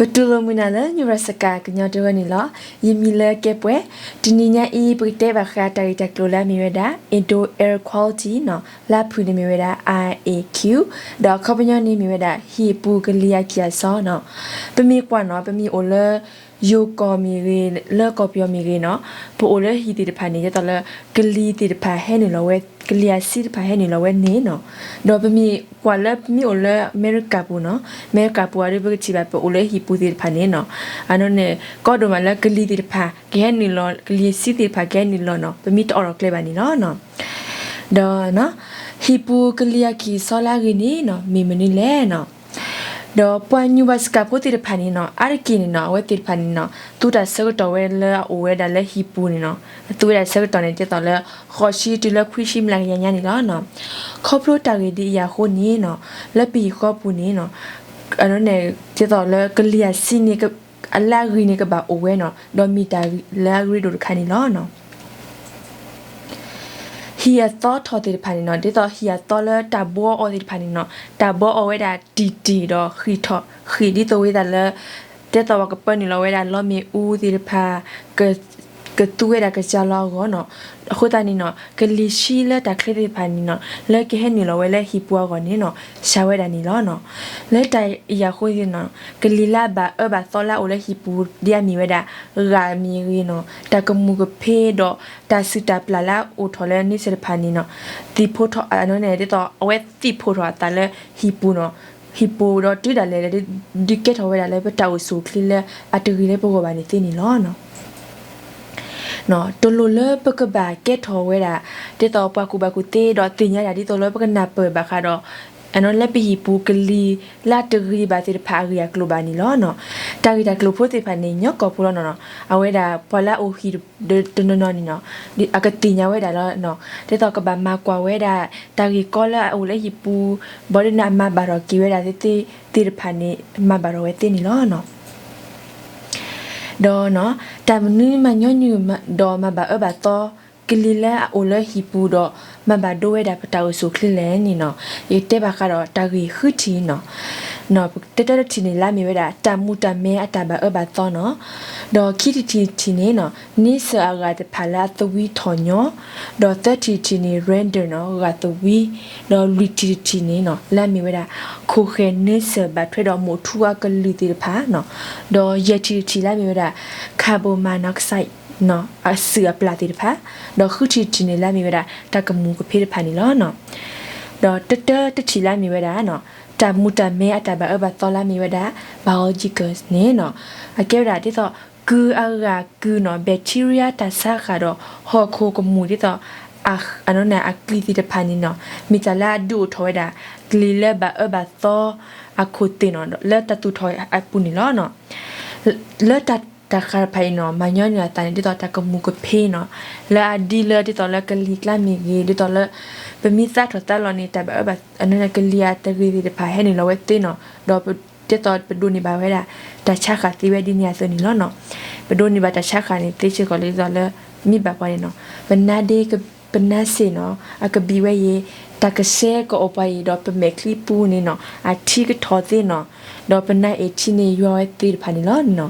ပတူၢ်လိာ်မုာ်နၤလၢ Nebraska ကညီတဝၢန့ၣ်လီၤ. ယမံၤလၢကဲပှဲၤ, တနံၤညါအံၤ ပကတဲဘၣ်ဃးတၢ်ဂ့ၢ်တၢ်ကျိၤလၢအမ့ၢ်ဝဲဒၣ် Indoor Air Quality နီၤ, လၢဖုၣ်န့ၣ်မ့ၢ်ဝဲဒၣ် I A Q, ဒီးအခီပညီန့ၣ်မ့ၢ်ဝဲဒၣ် ဟံၣ်ပူၤကလံၤအခံအစီနီၤ. ပမ့ၢ်ကွၢ်နီၤ, ပမ့ၢ်အိၣ်လၢ ယိၤကီၢ်မ့ၢ်ဂ့ၤ, လၢကီၢ်ပယီၤမ့ၢ်ဂ့ၤနီၤ, ပအိၣ်လၢဟံၣ်သ့ၣ်တဖၣ်န့ၣ် ဒ်သိးလၢ ကလံၤသ့ၣ်တဖၣ်ဟဲနုာ်လီၤဝဲ, ကလံၤအဆံးတဖၣ်ဟဲနုာ်လီၤဝဲန့ၣ်နီၤ. ဒီးပမ့ၢ်ကွၢ်လၢပမ့ၢ်အိၣ်လၢအမဲရကၤပူၤနီၤ, အမဲရကၤပူၤအံၤဒီး ပကထံၣ်ဘၣ် ပအိၣ်လၢဟံၣ်ပူၤသ့ၣ်တဖၣ်န့ၣ်နီၤ, အနီၢ်န့ၣ် ကီဒိၣ်မးလၢကလံၤသ့ၣ်တဖၣ် ကဟဲနုာ်လီၤ, ကလံၤအဆံးသ့ၣ်တဖၣ်ကဟဲနုာ်လီၤနီၤ, ပမ့ၢ်တအိးထီၣ်ကျဲဘၣ်န့ၣ်လီၤနီၤ. ဒီး ဟံၣ်ပူၤကလံၤအခံအစီလၢအဂ့ၤန့ၣ်နီၤ, မ့ၢ်မနုၤလဲၣ်နီၤ. ဒီးပှၤ Nebraska ဖိသ့ၣ်တဖၣ်န့ၣ်နီၤ, အါတက့ၢ်န့ၣ်နီၤ, အဝဲသ့ၣ်တဖၣ်န့ၣ်နီၤ, သူတၢ်ဆၢကတီၢ်ဝဲလၢအအိၣ်ဝဲဒၣ်လၢဟံၣ်ပူၤန့ၣ်နီၤ, သူဝဲဒၣ်ဆၢကတီၢ်န့ၣ် ဒ်သိးလၢ ဃိးဆံတုၤလၢခွံဆံမျးကယၤညါန့ၣ်လီၤနီၤ. ခီဖျိတၢ်ဂ့ၢ်ဒ်အံၤအဃိန့ၣ်နီၤ, လၢပဟံၣ်ဃီပူၤန့ၣ်နီၤ, အနီၢ်န့ၣ် ဒ်သိးလၢကလံၤအဆံးန့ၣ် အလၢအဂ့ၤန့ၣ်ကဘၣ်အိၣ်ဝဲနီၤ, ဒီးမ့ၢ်တၢ်လၢအရ့ဒိၣ်တခါန့ၣ်လီၤနီၤ. ဟံၣ်အသီထီၣ်သ့ၣ်တဖၣ်န့ၣ်နီၤ, ဒ်သိးဟံၣ်အသီလၢတၢ်ဘှီအီၤသ့ၣ်တဖၣ်န့ၣ်နီၤ, တၢ်ဘှီအီၤဝဲဒၣ်တံၢ်တံၢ်ဒီးဃံးထီၣ်, ဃံးဒ်သိးဝဲဒၣ်လၢ ဒ်သိးပှၤကပၢနုာ်လီၤဝဲဒၣ်လီမ့ၣ်အူသ့ၣ်တဖၣ်, က ကသူဝဲဒၣ်ကစၢ်လီၤအဂီၢ်နီၤ. အဃိသတးန့ၣ်နီၤ, ကလံၤဆံးလၢတၢ်ချ့သ့ၣ်တဖၣ်န့ၣ်နီၤ, လၢကဟဲနုာ်လီၤဝဲလၢဟံၣ်ပူၤအဂီၢ်န့ၣ်နီၤ, စှၤဝဲဒၣ်န့ၣ်လီၤနီၤ. လၢတၢ်အံၤအဃိန့ၣ်နီၤ, ကလံၤလၢအဘၣ်အၢဘၣ်သီလၢအအိၣ်လၢဟံၣ်ပူၤ ဒ်အမ့ၢ်ဝဲဒၣ် ဂာ်မ့ၢ်ဂ့ၤနီၤ, တၢ်ကမူၣ်ကဖ့ဒီး တၢ်စုၣ်တၢ်ပျၢ်လၢအအိၣ်ထီၣ်လၢန့ဆၢၣ်တဖၣ်န့ၣ်နီၤ, သံၣ်ဖိထီၣ်, အနီၢ်န့ၣ် ဒ်သိးအဝဲသံၣ်ဖိထီၣ်အသးလၢဟံၣ်ပူၤနီၤ, ဟံၣ်ပူၤဒီးတုၤဒၣ်လဲာ်လၢ ဒုးကဲထီၣ်ဝဲဒၣ်လၢပတၢ်အိၣ်ဆူၣ်အိၣ်ချ့လၢအတဂ့ၤလၢပဂီၢ်ဘၣ်န့ၣ်သ့န့ၣ်လီၤ. တလိၣ်လၢပကဘၣ်ကဲထီၣ်ဝဲဒၣ် ဒ်သိးပှၤကူၣ်ဘၣ်ကူၣ်သ့ဒီးသ့ၣ်ညါဒၣ် ဒ်သိးလၢပကနၢ်ပၢၢ်ဘၣ်ဃးဒီး အနီၢ်လၢပဟံၣ်ပူၤကလံၤလၢတဂ့ၤဘၣ်သ့ၣ်တဖၣ်အဂ့ၢ်အကျိၤဘၣ်န့ၣ်လီၤနီၤ. တၢ်ဂ့ၢ်တၢ်ကျိၤဖိသ့ၣ်တဖၣ်န့ၣ် ညီကီၢ်ဖိလီၤနီၤနီၤ, အဝဲဒၣ်ပှၤလၢအအိၣ်ဟံၣ်တနီၤနီၤန့ၣ်နီၤ, အကသ့ၣ်ညါဝဲဒၣ်လီၤနီၤ, ဒ်သိးကဘၣ်မၤကွၢ်ဝဲဒၣ် တၢ်ဂ့ၢ်ကီလၢအအိၣ်လၢဟံၣ်ပူၤ, ဘၣ်ဒီးန့ၣ် အမၤဘၣ်ထီၣ်က့ၤဝဲဒၣ်သ့ၣ်သ့ၣ်တဖၣ်န့ၣ် မၤဘၣ်ထီၣ်ဝဲသ့န့ၣ်လီၤနီၤ. ဒီး တၢ်မနုၤမၤညီနုၢ်ဒီးမၤဘၣ်အၢဘၣ်သီ ကလံၤလၢအအိၣ်လၢဟံၣ်ပူၤဒီး မၤဘၣ်ဒိဝဲဒၣ်ပတၢ်အိၣ်ဆူၣ်အိၣ်ချ့လဲၣ်န့ၣ်နီၤ, ယကတဲဘၣ်ဃးဒီးတၢ်ဂ့ၢ်ဃုထံၣ်နီၤ. တၢတၢတထံၣ်န့ၣ် လၢအမ့ၢ်ဝဲဒၣ် တၢ်မူၤတၢ်မဲအတၢ်ဘၣ်အၢဘၣ်သီနီၤ. ဒီးခံထံၣ်တထံၣ်န့ၣ်နီၤ, န့ဆၢၣ်အဂၤတဖၣ်လၢအသဝံထီၣ်ညီ, ဒီးသၢထံၣ်တထံၣ်န့ၣ် random နီၤ, ဂာ်သဝံ, ဒီးလွံၢ်ထံၣ်တထံၣ်န့ၣ်နီၤ, လၢအမ့ၢ်ဝဲဒၣ် ခိၣ်ဃဲၤန့ဆၢၣ်ဘၣ်ထွဲဒီးမိၣ်ထူအကလုာ်သ့ၣ်တဖၣ်နီၤ. ဒီးယဲၢ်ထံၣ်တထံၣ်လၢအမ့ၢ်ဝဲဒၣ် carbon monoxide နီၤ, အစုၣ်အပျၢ်သ့ၣ်တဖၣ်, ဒီးဃုထံၣ်တထံၣ်န့ၣ် လၢအမ့ၢ်ဝဲဒၣ် တၢ်ကမူၣ်ကဖ့တဖၣ်န့ၣ်လီၤနီၤ. ဒီးတၢတၢတထံၣ်လၢအမ့ၢ်ဝဲဒၣ်နီၤ, တၢ်မူၤတၢ်မဲအတၢ်ဘၣ်အၢဘၣ်သီလၢအမ့ၢ်ဝဲဒၣ် biologicals န့ၣ်နီၤ, အကဲဝဲဒၣ်ဒ်သိး ကုၢ်အဂၤကုၢ်နီၤ, bacteria တၢ်ဆါဃၢ်ဒီး ဟီၣ်ခိၣ်ကမူၣ်ဒ်သိး အနီၢ်န့ၣ် အကလံၤသ့ၣ်တဖၣ်န့ၣ်နီၤ, မ့ၢ်တၢ်လၢအဒုးအိၣ်ထီၣ်ဝဲဒၣ် ကလံၤလၢဘၣ်အၢဘၣ်သီအခိၣ်သ့ၣ်နီၤ, လၢတၢ်သူၣ်ထီၣ်အပူၤန့ၣ်လီၤနီၤ. လၢတၢ် တၢ်ဃၢ်တဖၣ်အံၤနီၤ, မၤညီနုၢ်အသးန့ၣ် ဒ်သိးတၢ်ကမူၣ်ကဖ့နီၤ, လၢအဒ်လၢဒ်သိးလၢကလံၤကျါမ့ၢ်ဂ့ၤ, ဒ်သိးလၢ ပမ့ၢ်သါထီၣ်သါလီၤန့ၣ် တၢ်ဘၣ်အၢဘၣ် အနီၢ်န့ၣ် ကလံၤအတဂ့ၤသ့ၣ်တဖၣ်ဟဲနုာ်လီၤဝဲသ့နီၤ, ဒီးပ ဒ်သိးပဒိးန့ၢ်ဘၣ်ဝဲဒၣ် တၢ်ဆါဃၢ်သ့ဝဲဒ်န့ၣ်အသိးန့ၣ်လီၤနီၤ. ပဒိးန့ၢ်ဘၣ်တၢ်ဆါဃၢ်န့ၣ် သ့စ့ၢ်ကီးလၢဒ်သိးလၢ မ့ၢ်ဘၣ်ပှၤန့ၣ်နီၤ, ပနါဒ့ ပနါစ့ၣ်နီၤ, အကဘံးဝဲအံၤ, တၢ်ကဆှဲကအိၣ်ပှၤအံၤ ဒီးပမဲာ်ချံပူၤန့ၣ်နီၤ, အထံကထီၣ်သ့နီၤ, ဒီးပနါအ့ၣ်ထံန့ၣ် ယွၤဝဲသ့ၣ်တဖၣ်န့ၣ်လီၤနီၤ.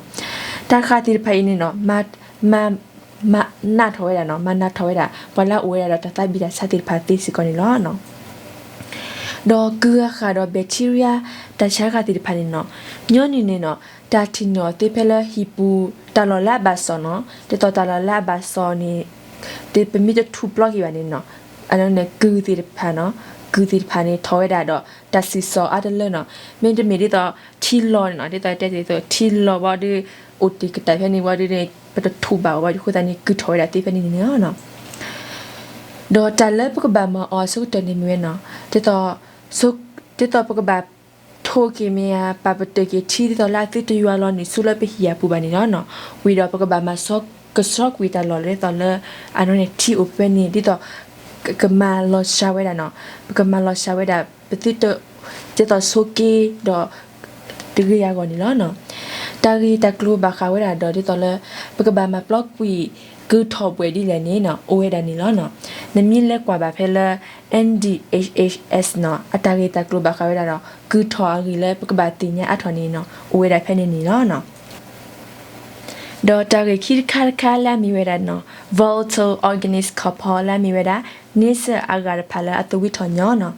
တၢ်ဃၢ်သ့ၣ်တဖၣ်အံၤန့ၣ်နီၤ, မၤ မၤ မၤနးထီၣ်ဝဲဒၣ်နီၤ, မၤနးထီၣ်ဝဲဒၣ် ပှၤလၢအအိၣ်ဝဲဒၣ်ဒီးတၢ်သးဘံၣ်တၢ်ဆါသ့ၣ်တဖၣ်သ့စ့ၢ်ကီးန့ၣ်လီၤနီၤ. ဒီးကုၢ်အဃၢ်ဒီး bacteria တၢ်ဆါဃၢ်သ့ၣ်တဖၣ်န့ၣ်နီၤ, ညီနုၢ်န့ၣ်နီၤ, တၢ်ထံၣ်န့ၢ်အီၤသ့ဖဲလၢဟံၣ်ပူၤ တၢ်လီၢ်လၢအဘၣ်စီၣ်နီၤ, ဒ်သိးတၢ်လီၢ်လၢအဘၣ်စီၣ်န့ၣ် ပမ့ၢ်တထူးပျီက့ၤဘၣ်န့ၣ်နီၤ, အနီၢ်န့ၣ် ကုၢ်သ့ၣ်တဖၣ်နီၤ, ကုၢ်သ့ၣ်တဖၣ်န့ၣ် ထီၣ်ဝဲဒၣ်ဒီး တၢ်စံၣ်စိၤအါတလၢနီၤ, မ့တမ့ၢ်ဒ်သိး ထံလီၤန့ၣ်နီၤ, ဒ်သိးတဲတ့ၢ်သိး ထံလီၤဘၣ်ဒီး အိၣ်တ့ၢ်ကတၢၢ်ဖဲန့ၣ်ဝံၤဒီးန့ၣ် ပတထူးဘၣ်အီၤဘၣ်ဒီး အဃိသတးန့ၣ် ကုၢ်ထီၣ်ဝဲဒၣ်သ့ဖဲန့ၣ်န့ၣ်လီၤနီၤ. ဒီးတၢ်လၢပကဘၣ်မၤအီၤအဆိကတၢၢ်န့ၣ်မ့ၢ်ဝဲနီၤ, ဒ်သိး ဒ်သိးပကဘၣ်ထိးက့ၤမ့ၢ်ဧါ ပာ်ပတုာ်က့ၤထံ ဒ်သိးလၢအသုတယွၤလီၤနုာ်ဆူလၢပဟံၣ်အပူၤဘၣ်န့ၣ်လီၤနီၤ. ဝံၤဒီးပကဘၣ်မၤစီ ကဆှီကွံာ်တၢ်လီၢ်လၢဒ်သိးလၢ အနီၢ်န့ၣ် ထံအိၣ်ဖဲန့ၣ် ဒ်သိး ကမၤလီၤစှၤဝဲဒၣ်နီၤ, ပကမၤလီၤစှၤဝဲဒၣ် ပသုတ ဒ်သိးဆိးက့ဒီး တဂ့ၤအဂီၢ်န့ၣ်လီၤနီၤ. တၢ်ဂ့ၢ်တၢ်ကျိၤဘၣ်ဃးဝဲဒၣ်ဒီး ဒ်သိးလၢ ပကဘၣ်မၤပျီကွံာ် ကုၢ်ထီၣ်ဘှဲၣ်ဒ်လဲၣ်န့ၣ်နီၤ အိၣ်ဝဲဒၣ်န့ၣ်လီၤနီၤ. နမ့ၢ်လဲၤကွၢ်ဘၣ်ဖဲလၢ N D H H S နီၤ အတၢ်ဂ့ၢ်တၢ်ကျိၤဘၣ်ဃးဝဲဒၣ်ဒီး ကုၢ်ထီၣ်အဂ့ၢ်လၢပကဘၣ်သ့ၣ်ညါအါထီၣ်န့ၣ်နီၤ အိၣ်ဝဲဒၣ်ဖဲန့ၣ်န့ၣ်လီၤ. ဒီးတၢ်ဂ့ၢ်ခံတခါတခါလၢအမ့ၢ်ဝဲဒၣ်နီၤ volatile organic compound လၢအမ့ၢ်ဝဲဒၣ် န့ဆၢၣ်အဂၤတဖၣ်လၢအသဝံထီၣ်ညီနီၤ.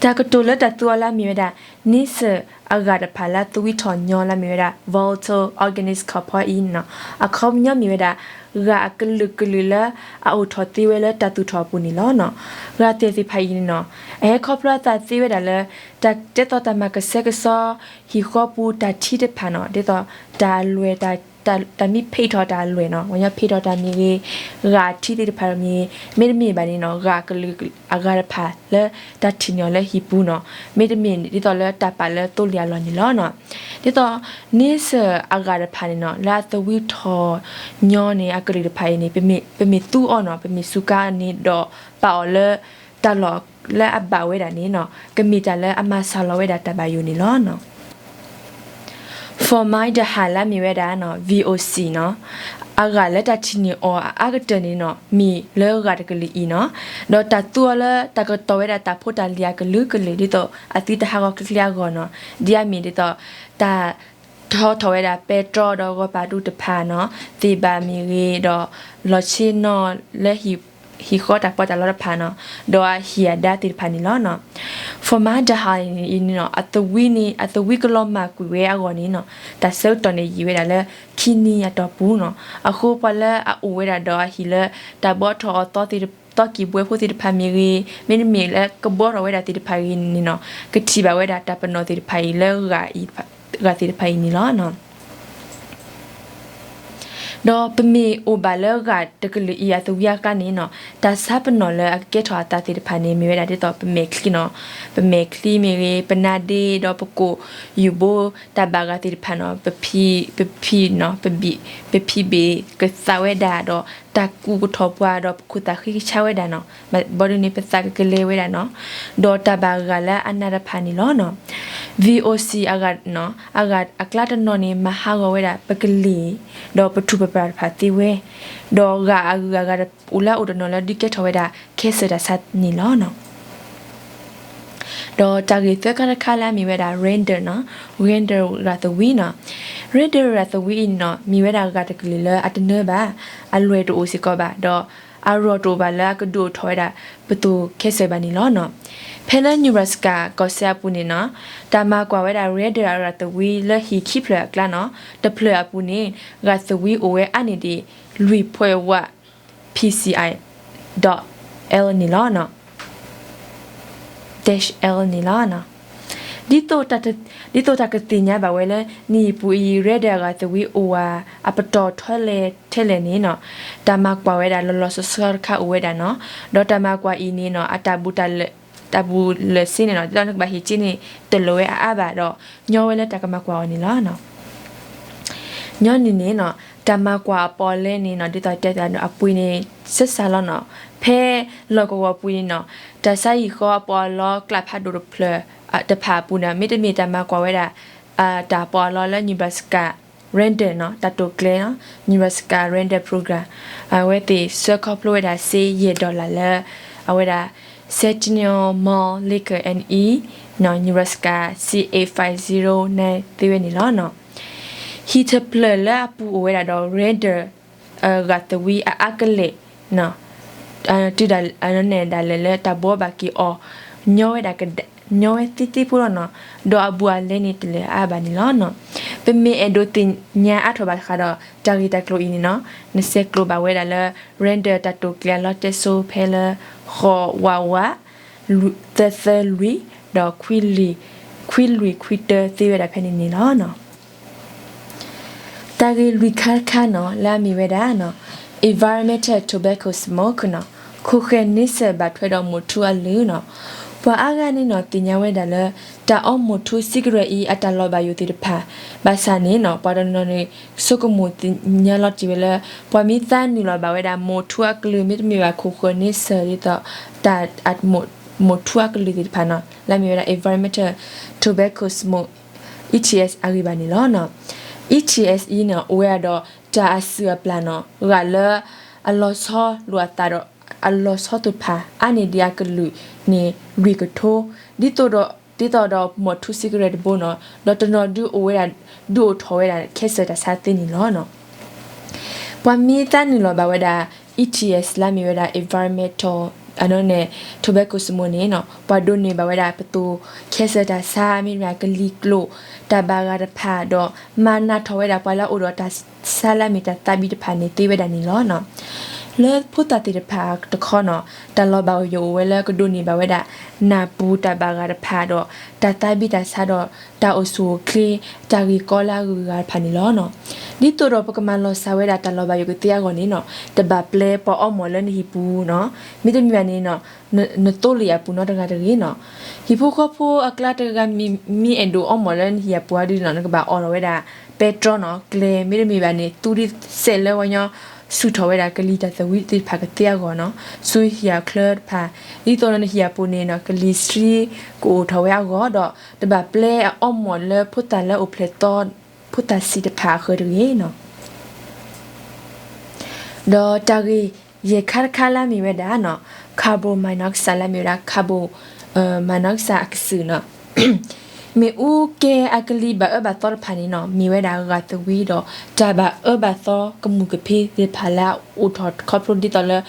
တၢ်ကတိၤလၢတၢ်သူအီၤလၢအမ့ၢ်ဝဲဒၣ် န့ဆၢၣ်အဂၤတဖၣ်လၢအသဝံထီၣ်ညီလၢအမ့ၢ်ဝဲဒၣ် volatile organic compound အံၤနီၤ အခီပညီမ့ၢ်ဝဲဒၣ် ဂၤအကလုာ်ကလုာ်လၢအအိၣ်ထီၣ်သ့ဝဲလၢတၢ်သူၣ်ထီၣ်အပူၤန့ၣ်လီၤ. ဂၤသ့ၣ်သ့ၣ်တဖၣ်အံၤန့ၣ်နီၤ အဟဲခီဖျိအသးသ့ဝဲဒၣ်လၢ တၢ်တဲသိးတၢ်မၤကဆှဲကဆှီ ဟံၣ်ဃီပူၤတၢ်ထံတဖၣ်နီၤ ဒ်သိးတၢ်အလွဲၢ် တၢ်မ့ၢ်ဖ့ထီၣ်တၢ်အလွဲၢ်နီၤ ပှၤကညီဖ့ထီၣ်တၢ်မ့ၢ်ဂ့ၤ ဂၤထံသ့ၣ်တဖၣ်မ့ၢ်ဂ့ၤ မ့တမ့ၢ်ဘၣ်န့ၣ်နီၤ ဂၤကလုာ်အဂၤတဖၣ်လၢတၢ်ထံၣ်န့ၢ်အီၤလၢဟံၣ်ပူၤနီၤ မ့တမ့ၢ်ဒ်သိးလၢတၢ်ပာ်လၢသိလ့ၣ်အလီၢ်န့ၣ်လီၤ. ဒ်သိး န့ဆၢၣ်အဂၤတဖၣ်န့ၣ်နီၤ လၢအသဝံထီၣ်ညီန့ၣ် အကလုာ်တဖၣ်အံၤန့ၣ် ပမ့ၢ်သူအီၤနီၤ ပမ့ၢ်စူးကါန့ၣ်ဒီးပာ်အီၤလၢ တၢ်လီၢ်လၢအဘၣ်ဝဲဒၣ်န့ၣ်နီၤ ကမ့ၢ်တၢ်လၢအမၤစှၤလီၤဝဲဒၣ်တၢ်ဘၣ်ယိၣ်န့ၣ်လီၤ. formaldehyde လၢအမ့ၢ်ဝဲဒၣ်နီၤ V O C နီၤ အဂၤလၢတၢ်ထံၣ်န့ၢ်အီၤအအါကတၢၢ်န့ၣ်နီၤ မ့ၢ်လၢဂၤတကလုာ်အံၤနီၤ ဒီးတၢ်သူအီၤလၢတၢ်ကတီၤဝဲဒၣ်တၢ်ဖိတၢ်လံၤအကလုာ်ကလုာ် ဒ်သိးအသုတဟးဂီၤချ့ချ့အဂီၢ်နီၤ ဒ်အမ့ၢ်ဒ်သိး တၢ်ထီထီၣ်ဝဲဒၣ်ပဲတြီဒီး ဂီၤပာ်ဒူတဖၣ်နီၤ သ့ၣ်ဘၣ်မ့ၢ်ဂ့ၤဒီး လီၤဆ့နီၤလၢ ဟံၣ်ဃီတၢ်ပီးတၢ်လီတဖၣ်နီၤ ဒီးအဟံၣ်အဒါသ့ၣ်တဖၣ်န့ၣ်လီၤ. formaldehyde အံၤန့ၣ်နီၤ အသဝံန့ၣ် အသဝံကလီၤမၢ်ကွံာ်ဝဲအဂီၢ်န့ၣ်နီၤ တၢ်ဆၢကတီၢ်န့ၣ်ယံာ်ဝဲဒၣ်လၢ ခံနံၤအတီၢ်ပူၤနီၤ အဃိပှၤလၢအအိၣ်ဝဲဒၣ်ဒီးအဟံၣ်လၢ တၢ်ဘှီထီၣ်အီၤသီသ့ၣ်တ သီကံၢ်ဘှဲဖိသ့ၣ်တဖၣ်မ့ၢ်ဂ့ၤ မ့တမ့ၢ်လၢကဘှီထီၣ်ဝဲဒၣ်သ့ၣ်တဖၣ်အံၤန့ၣ်နီၤ ကထံၣ်ဘၣ်ဝဲဒၣ်တၢ်ပနီၣ်သ့ၣ်တဖၣ်အံၤလၢ ဂၤသ့ၣ်တဖၣ်အံၤန့ၣ်လီၤ. ဒီးပမ့ၢ်အိၣ်ဘၣ်လၢဂၤတကလုာ်အံၤအသဝံအကျါန့ၣ်နီၤ တၢ်ဆါပနီၣ်လၢအကကဲထီၣ်အသးသ့ၣ်တဖၣ်န့ၣ် မ့ၢ်ဝဲဒၣ်ဒ်သိးပမဲာ်ချံနီၤ, ပမဲာ်ချံမ့ၢ်ဂ့ၤ, ပနါဒ့ဒီးပကိာ်ယူၢ်ဘိ တၢ်ဘၣ်ဂၤသ့ၣ်တဖၣ်နီၤ, ပဖံ, ပဖံနီၤ, ပဘံၣ်, ပဖံဘ့ၣ်ကသးဝဲဒၣ်ဒီး တၢ်ကူၣ်ကထီၣ်ပှၤဒီး ပခိၣ်သးဃ့ကဆါဝဲဒၣ်နီၤ, ဘၣ်ဒုးန့ၣ် ပသးကကလဲၤဝဲဒၣ်နီၤ, ဒီးတၢ်ဘၣ်ဂၤလၢအနးတဖၣ်န့ၣ်လီၤနီၤ. V O C အဂၤနီၤ, အဂၤအကျါတနီၤန့ၣ် မၤဟးဂီၤဝဲဒၣ် ပကလ့ၢ် ဒီးပထူၣ်ပပှၢ်တဖၣ်သ့ဝဲ, ဒီးဂၤအဂုၤအဂၤအိၣ်လၢအအိၣ်တနီၤလၢဒုးကဲထီၣ်ဝဲဒၣ် cancer တၢ်ဆါန့ၣ်လီၤနီၤ. ဒီးတၢ်ဂ့ၢ်သၢခါတခါလၢအမ့ၢ်ဝဲဒၣ် Reindeer နီၤ, Reindeer ဂၤသဝံနီၤ. Reindeer ဂၤသဝံအံၤနီၤ မ့ၢ်ဝဲဒၣ်ဂၤတကလုာ်လၢအတနၢဘၣ်, အလွဲၢ်တအိၣ်စ့ၢ်ကီးဘၣ်, ဒီးအရီၢ်တအိၣ်ဘၣ်လၢအကဒုးအိၣ်ထီၣ်ဝဲဒၣ် ပသိၣ် cancer ဘၣ်န့ၣ်လီၤနီၤ. ဖဲလၢ Nebraska ကီၢ်စဲၣ်အပူၤန့ၣ်နီၤ, တၢ်မၤကွၢ်ဝဲဒၣ် Reindeer အဂၤသဝံလၢဟံၣ်ခံဖျၢၣ်အကျါနီၤ, တဖျၢၣ်အပူၤန့ၣ် ဂၤသဝံအိၣ်ဝဲအါန့ၢ်ဒံး လွံၢ် point one P C I dot L န့ၣ်လီၤနီၤ. dash L န့ၣ်လီၤ. ဒ်သိးတၢ်, ဒ်သိးတၢ်ကသ့ၣ်ညါဘၣ်ဝဲလၢ နံၣ်အံၤပူၤအံၤ Reindeer အဂၤသဝံအိၣ်ဝဲ အပတီၢ်ထဲလဲၣ်ထဲလဲၣ်န့ၣ်နီၤ, တၢ်မၤကွၢ်ဝဲဒၣ်လီၤလီၤဆီဆီတခါအိၣ်ဝဲဒၣ်နီၤ, ဒီးတၢ်မၤကွၢ်အံၤန့ၣ်နီၤ အတၢ်ဘူးတၢ်လၢာ်စ့န့ၣ်နီၤ ဒ်သိးနကဘၣ်ဟ့ၣ်က့န့ၣ် တလိၣ်ဝဲအါအါဘၣ်ဒီး ညီဝဲလၢတၢ်ကမၤကွၢ်အီၤန့ၣ်လီၤ. ညီနုၢ်န့ၣ်နီၤ တၢ်မၤကွၢ်အပီးအလဲန့ၣ်နီၤ ဒ်သိးတဲသးန့ၣ် အပှ့ၤန့ၣ် စၢစၢ်လီၤနီၤ. ဖဲလီၢ်ကဝီၤပူၤန့ၣ်နီၤ တၢ်ဆါဟံၣ်ဃီအပီးအလီကျးဖးဒိၣ်တဖျၢၣ် တဖၣ်အပူၤန့ၣ် မ့တမ့ၢ်တၢ်မၤကွၢ်ဝဲဒၣ် တၢ်ပီးအလီလၢ Nebraska Reindeer နီၤ တၢ်တိာ်ကျဲၤနီၤ Nebraska Reindeer Program အဝဲသ့ၣ်ဆှၢခီဖျိဝဲဒၣ်စ့ ယဲၢ် dollar လၢ အဝဲဒၣ် Centennial Malt Liquor and Inn နီၤ Nebraska C eight five zero nine သ့ဝဲန့ၣ်လီၤနီၤ. ဟံၣ်တဖျၢၣ်လၢအပူၤအိၣ်ဝဲဒၣ်ဒီး Reindeer ဂၤသဝံအအါကလဲာ် တုၤဒၣ်လဲာ်လၢတၢ်ဘှီဘၣ်က့ၤအီၤ ညီဝဲဒၣ်က, ညီဝဲသ့သ့ဖိလီၤနီၤ, ဒီးအဘူးအလဲန့ၣ်တလဲၤအါဘၣ်န့ၣ်လီၤနီၤ. ပမ့ၢ်အဲၣ်ဒိးသ့ၣ်ညါအါထီၣ်ဘၣ်ဃးဒီး တၢ်ဂ့ၢ်တၢ်ကျိၤအံၤန့ၣ်နီၤ, နဆဲးကျိးဘၣ်ဝဲဒၣ်လၢ Reindeer တၢ်တိာ်ကျဲၤအလီတဲစိဖဲလၢ ဃိး ဝး ဝး သၢ သၢ လွံၢ် ဒီး ခွံ လွံၢ် ခွံ တၢ သ့ဝဲဒၣ်ဖဲန့ၣ်န့ၣ်လီၤနီၤ. တၢ်ဂ့ၢ်လွံၢ်ခါတခါနီၤ လၢအမ့ၢ်ဝဲဒၣ်နီၤ environmental tobacco smoke နီၤ, ခိၣ်ဃၢၤန့ဆၢၣ်ဘၣ်ထွဲဒီးမိၢ်ထူအကလုာ်နီၤ. ပှၤအါဂၤန့ၣ်နီၤ သ့ၣ်ညါဝဲဒၣ်လၢ တၢ်အီမိၢ်ထူစံကရၢၣ်အံၤ အတၢ်လီၤဘၣ်ယိၣ်သ့ၣ်တဖၣ်, ဘၣ်ဆၣ်န့ၣ်နီၤ ပှၤတနီၤနီၤန့ၣ် ဆိကမိၣ်သ့ၣ်ညါလီၤတံၢ်ဝဲလၢ ပှၤမ့ၢ်သးနုာ်လီၤဘၣ်ဝဲဒၣ်မိၢ်ထူအကလုာ် မ့တမ့ၢ်ဘၣ်ခိၣ်ဃၢၤန့ဆၢၣ်ဒ်သိး တၢ် မိၢ်ထူအကလုာ်သ့ၣ်တဖၣ်နီၤ လၢအမ့ၢ်ဝဲဒၣ် environmental tobacco smoke E T S အဂ့ၢ်ဘၣ်န့ၣ်လီၤနီၤ. E T S အံၤန့ၣ် အိၣ်ဝဲဒၣ်ဒီးတၢ်အစုၣ်အပျၢ်နီၤ ဂၤလၢအလီၤဆီလိာ်အသးဒီး အလီၤဆီတဖၣ် အါန့ၢ်ဒံးအကလုာ်န့ၣ် လွံၢ်ကထိ, ဒ်သိးဒီး ဒ်သိးဒီးမိၢ်ထူစံကရဲၣ်တဘိနီၤ, ဒီးတနီၤဒုးအိၣ်ဝဲဒၣ်, ဒုးအိၣ်ထီၣ်ဝဲဒၣ်ခဲစၢၣ်တၢ်ဆါသ့န့ၣ်လီၤ. ပှၤမ့ၢ်သးနုာ်လီၤဘၣ်ဝဲဒၣ် E T S လၢအမ့ၢ်ဝဲဒၣ် environmental အန့ၣ် tobacco smoke န့ၣ်နီၤ, ပှၤဒိးန့ၢ်ဘၣ်ဝဲဒၣ်ပသိၣ်ခဲစၢၣ်တၢ်ဆါ မ့တမ့ၢ်ကလံၤကျိာ် တၢ်ဘၣ်ဂာ်တဖၣ်ဒီး မၤနးထီၣ်ဝဲဒၣ်ပှၤလၢအအိၣ်ဒီးတၢ်ဆါလၢအမ့ၢ်တၢ်သးဘံၣ်တဖၣ်န့ၣ်သ့ဝဲဒၣ်န့ၣ်လီၤ. လၢဖိသၣ်သ့ၣ်တဖၣ်တခီနီၤ, တၢ်လီၤဘၣ်ယိၣ်အိၣ်ဝဲလၢကဒိးန့ၢ်ဘၣ်ဝဲဒၣ် နၢ်ပူၤတၢ်ဘၣ်ဂာ်တဖၣ်ဒီး တၢ်သးဘံၣ်တၢ်ဆါဒီး တၢ်အိၣ်ဆူၣ်အိၣ်ချ့ တၢ်ဂ့ၢ်ကီလၢအဂုၤအဂၤတဖၣ်န့ၣ်လီၤ. ဒ်သိးဒီးပကမၤလီၤစၢ်ဝဲဒၣ်တၢ်လီၤဘၣ်ယိၣ်ကသ့အဂီၢ်န့ၣ်နီၤ, တဘၣ်ပျဲပှၤအီမီၢ်လၢနဟံၣ်ပူၤနီၤ, မ့တမ့ၢ်ဘၣ်န့ၣ်နီၤ, နသိလ့ၣ်အပူၤနီတဂၤတဂ့ၤနီၤ. ဟံၣ်ဖိဃီဖိအကျါတဂၤဂၤ မ့ၢ်အဲၣ်ဒိးအီမီၢ်လၢနဟံၣ်အပူၤအီၤဒုးနီၤ, နကဘၣ်အိးထီၣ်ဝဲဒၣ် ပဲတြီနီၤ, ကျဲ မ့တမ့ၢ်ဘၣ်န့ၣ် သူဒ်စဲးလၢပှၤကညီ ဆူၣ်ထီၣ်ဝဲဒၣ်ကလံၤတၢ်သဝံသ့ၣ်တဖၣ်ကသ့အဂီၢ်နီၤ, ဆူဟံၣ်အချၢတဖၣ်, ဒ်သိးလၢနဟံၣ်အပူၤန့ၣ်နီၤ, ကလံၤဆှံကအိၣ်ထီၣ်ဝဲအဂီၢ်ဒီး တဘၣ်ပျဲအီမီၢ်လၢဖိသၣ်လၢအိၣ်ဖျဲၣ်သီ ဖိသၣ်ဆံးတဖၣ်အဃၢၤတဂ့ၤနီၤ. ဒီးတၢ်ဂ့ၢ်ယဲၢ်ခါတခါလၢအမ့ၢ်ဝဲဒၣ်နီၤ, carbon monoxide လၢအမ့ၢ်ဝဲဒၣ် carbon monoxide အကစုၣ်နီၤ, မ့ၣ်အူကဲအကလံၤဘၣ်အၢဘၣ်သီတဖၣ်န့ၣ်နီၤ, မ့ၢ်ဝဲဒၣ်ဂာ်သဝံဒီး တၢ်ဘၣ်အၢဘၣ်သီကမူၣ်ကဖ့သ့ၣ်တဖၣ်လၢအအိၣ်ထီၣ်ခီဖျိဒ်သိးလၢ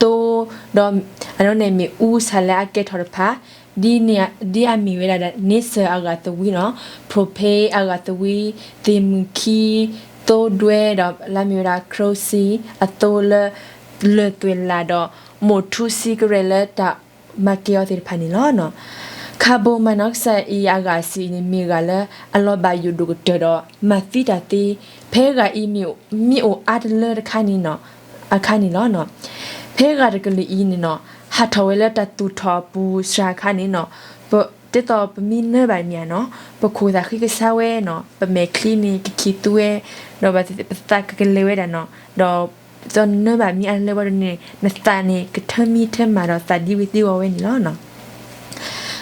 သိ ဒီး အန့ၣ်မ့ၣ်အူဆၣ်လၢအကဲထီၣ်တဖၣ်, ဒ်န့ၣ် ဒ်အမ့ၢ်ဝဲဒၣ် န့ဆၢၣ်အဂာ်သဝံနီၤ, propane အဂာ်သဝံ, သ့ၣ်မုၣ်ခံ, သိဒွဲဒီးလၢအမ့ၢ်ဝဲဒၣ် kerosene အသိလၢ လၢၢ်သွဲၣ်လၢ်ဒီး မိၢ်ထူစံကရဲၣ်လၢတၢ်မၤကဲအီၤသ့ၣ်တဖၣ်န့ၣ်လီၤ. carbon monoxide အံၤအဂာ်အစုအံၤန့ၣ် မ့ၢ်ဂာ်လၢအလီၤဘၣ်ယိၣ်ဒိၣ်ကတၢၢ်ဒီး မၤသံတၢ်သ့ ဖဲဂာ်အံၤ မ့ၢ်အိၣ်အါတလၢတခါန့ၣ်နီၤ, အခါန့ၣ်လီၤ. ဖဲဂာ်တကလုာ်အံၤန့ၣ်နီၤ, ဟးထီၣ်ဝဲလၢတၢ်သူၣ်ထီၣ်အပူၤစှၤအခါန့ၣ်နီၤ, ဒ်သိးပမ့ၢ်နၢဘၣ်မ့ၢ်ဧါနီၤ, ပခိၣ်သးဃံကဆါဝဲနီၤ, ပမဲာ်ချံန့ၣ်ကခံးသူဝဲ, ဒီးပသးကကလဲၤဝဲဒၣ်နီၤ, ဒီး ဒ်သိးနနၢဘၣ်မ့ၢ်အါတလၢဝဲဒၣ်န့ၣ် နသးန့ၣ်ကထၢမံထၢမၤဒီးသးဒံဝံၤသံဝီၤဝဲန့ၣ်လီၤ.